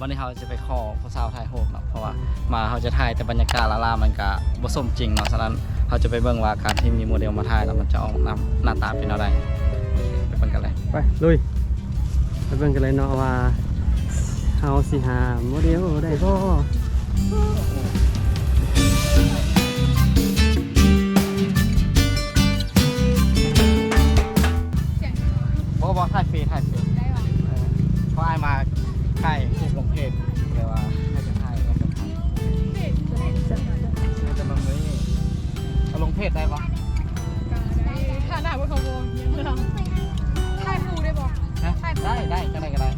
ວັນນີ້ເຮົາຈະໄປຂໍຜູ້ສາວຖ່າຍຮູບເນາະ ເພາະວ່າມາເຮົາຈະຖ່າຍແຕ່ບັນຍາກາດລ້າໆ ມັນກະບໍ່ສົມຈິງເນາະ. ສະນັ້ນເຮົາຈະໄປເບິ່ງວ່າການທີ່ມີໂມເດວມາຖ່າຍແລ້ວ ມັນຈະອອກໜ້າ ໜ້າຕາເປັນແນວໃດ. ໄປເບິ່ງກັນເລີຍ. ໄປ ລຸຍ ໄປເບິ່ງກັນເລີຍເນາະ ວ່າເຮົາຊິຫາໂມເດວໄດ້ບໍ່. ບໍ່ ບໍ່ ຖ່າຍຟຣີ ຖ່າຍຟຣີ. ເອີ ເພາະອ້າຍມາຖ່າຍຮູບລົງເພຈ ແຕ່ວ່າໃຫ້ເພິ່ນຖ່າຍ ໃຫ້ເພິ່ນຖ່າຍ. ເພຈ ເພຈ ເພຈ ເອົາລົງເພຈໄດ້ບໍ່? ກໍໄດ້ ຖ້າໜ້າບໍ່ເຂົ້າວົງ ຖ່າຍຄູ່ໄດ້ບໍ່? ຮະ? ຖ່າຍຄູ່ ໄດ້ ໄດ້ ຈັ່ງໃດກໍໄດ້.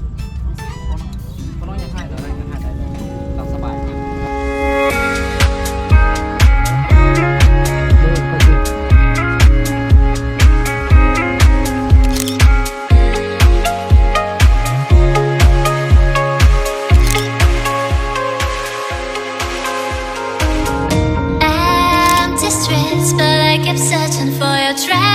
ພວກນ້ອງ ພວກນ້ອງຢາກຖ່າຍຕົວໃດກໍຖ່າຍໄດ້ເລີຍ ຕາມສະບາຍ. I'm distressed, but I keep searching for your trace.